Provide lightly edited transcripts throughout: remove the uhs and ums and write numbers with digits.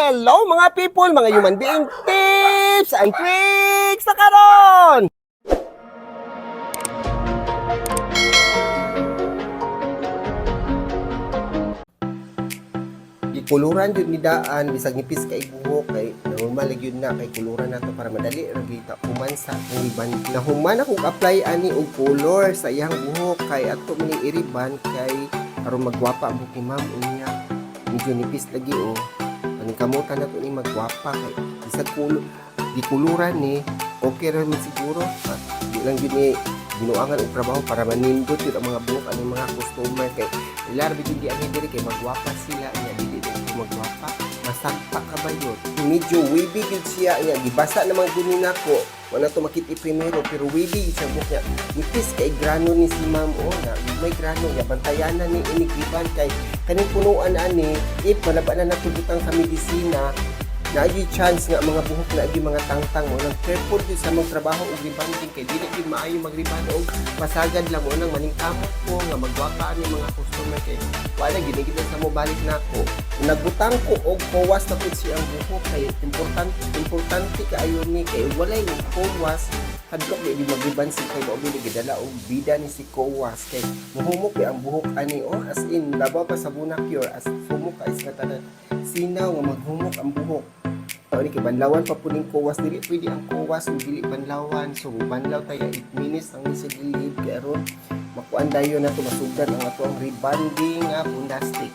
Hello, mga people, mga human being, tips and tricks na karon! Gikuluran jud ni daan bisag nipis kay buhok, kay normal lang yun na kay kuluran nato para madali ra gyud ta human sa akong riban. Nahuman akong apply ani og color sa iyang buhok kay ato man ning iriban kay aron magwapa ang buhok ni ma'am. Unya medyo nipis lagi, oh. Paningkamutan nato ni magwapa kay bisag kulo gikuluran ni, okay ra man siguro. Ah, di lang gyud ni binuangan og trabaho para manindot yun ang mga buhok ani mga customer kay ilar bigyan di ani diri kay magwapa sila. Nya dili din ko magwapa, masagpa ka ba yun? Medyo wavy gyud siya nya gibasa naman gyud ni nako. Wala to makita primero, pero wavy gyud siya buhok niya. Nipis kay grano ni si ma'am, oh, na may grano niya. Bantayanan ni inig riban kay kaning punuan ani, if malaba na natubutang sa medisina, naay chance nga mga buhok na mga tangtang mo nang. Careful gyud sa mong trabaho og rebanding kay dili gyud maayo magriban og pasagad lang mo nang maningkamot ko nga magwapa ani mga customer kay wala gid gid sa mo balik nako. Nagbutang ko og kowas na pud siyang buhok kay importante, importante kaayo ni kay walay kowas, hadlok di magriban si kay mao bili gidala og bida ni si kowas kay muhumok ang buhok ani, oh, as in labaw pa sa Bonacure, as humok ka is tanan sinaw nga maghumok ang buhok. Ni kay banlawan pa puning kowas, dili pwede ang kowas ug dili banlawan. So banlaw tayo 8 minutes ang ni sa gilid kay aron makuan dayon nato, masugdan ang ato ang rebanding nga bondastic.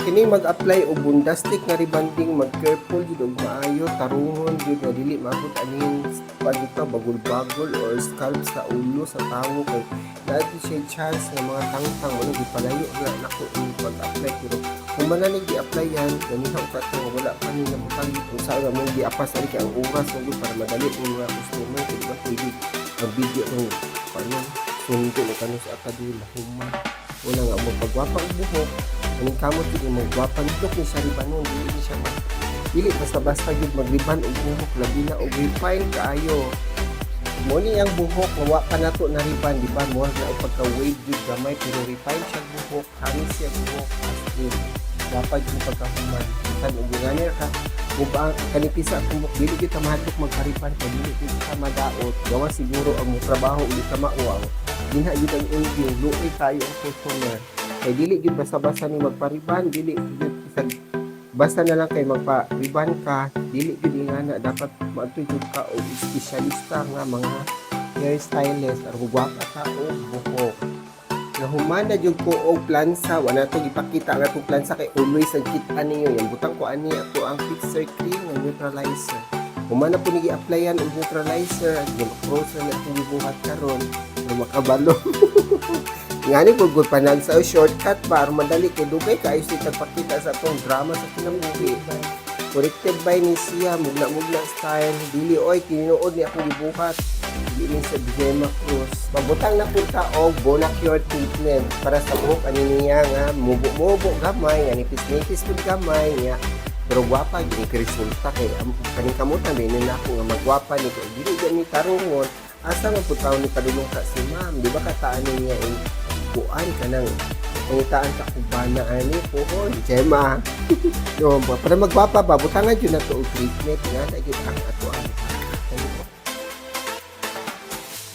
Kini mag-apply og bondastic nga rebanding, mag-careful jud og maayo, tarungon jud nga dili maabot aning pagita bagol-bagol or scalp sa ulo sa tawo kay naa siya chance nga mga tangtang mo. Gipalayo na nako ini pag-apply, pero kung man ni gi-applyan ganihaw ka to nga wala pa ni nabutang kung saan nga mong giapas ani kay ang oras mo gyud para madali ang mga customer kay di ba pwede mag-video ng ano sundo o kano sa akadila human. Una nga mo pagwapa ang buhok, aning kamot jud mo magwapa nito ni siya ribanon. Dili ni siya mag dili basta-basta gyud magriban og buhok, labi na og refine kaayo. Mo ni ang buhok nga wa pa nato na riban, di ba mo na pagka wave jud gamay, pero refine siya buhok, hangis siya buhok, as in dapat jud pagkahuman. Bisan og ngani ka muba kanipisa akong buhok, dili gyud ta mahadlok magpariban kay dili gyud ka madaot. Gawa siguro ang mo trabaho uli ka mauaw dinha gyud ang ending, luoy tayo ang customer kay dili gyud basta-basta ni magpariban. Dili gyud isag basta na lang kay magpa-riban ka, dili gyud ingana. Dapat maadto jud ka og espesyalista nga mga hairstylist aron gwapa ka og buhok. Nahuman na jud ko og plansa. Wala to gipakita ang atong plansa kay always ang kita ninyo yan. Butang ko ani ato ang fixer cream nga neutralizer. Human na po ni gi-applyan og neutralizer, gi-cross na akong gibuhat karon pero makabalo. Ngani ko good panag sa shortcut ba aron madali kay dugay kaayo si tagpakita sa atong drama sa kinabuhi. Corrected by ni siya, mugna-mugna style. Dili oy, tinuod ni akong gibuhat. Dili ni sa Gemma Cruz. Mabutang na pud ta og Bonacure treatment para sa buhok ani niya nga mubo-mubo gamay, nga nipis-nipis pud gamay niya. Pero gwapa gyud ang resulta kay ang kaning kamutan din na ako nga magwapa ni kay dili gani tarungon. Asa man pud taon ni padulong ka si ma'am, di ba kataan niya eh, kuan ka nang pangitaan ka kubana ani pohon Gemma no ba para magwapa ba, butangan jud nato og treatment nga na gyud ang ato ang.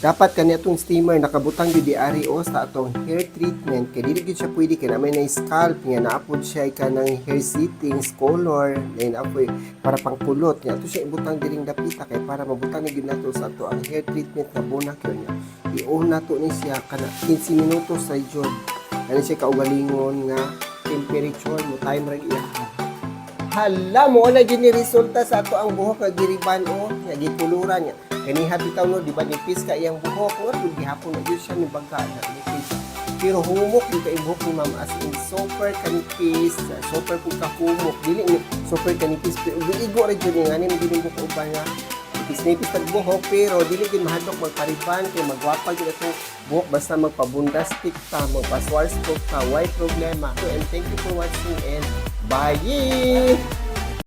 Dapat kani atong steamer nakabutang gyud di ari o sa atong hair treatment kay dili gyud siya pwede kay na may na scalp nga naapod siya kanang hair settings color then apoy para pangkulot nga ato siya ibutang diring dapita kay para mabutang ni gyud nato sa ato ang hair treatment nga Bonacure niya. I-on nato ni siya kana 15 minutos sa jud ani siya kaugalingon nga temperature mo time ra iya. Hala mo na gyud ni resulta sa ato ang buhok nga giriban o nga gikuluran niya. Kaniha bitaw no, di ba nipis ka iyang buhok, or kung gihapon na gyud siya ni baga na nipis. Pero humok gyud kay buhok ni ma'am, as in super kanipis, super pud kahumok. Dili ni super kanipis pero igo ra gyud ni ngani gyud yung buhok uban nga nipis-nipis tag buhok, pero dili gyud mahadlok magpariban kay magwapa gyud atong buhok basta magpabundastic ta, magpa-swarscope ta, why problema. And thank you for watching and bye!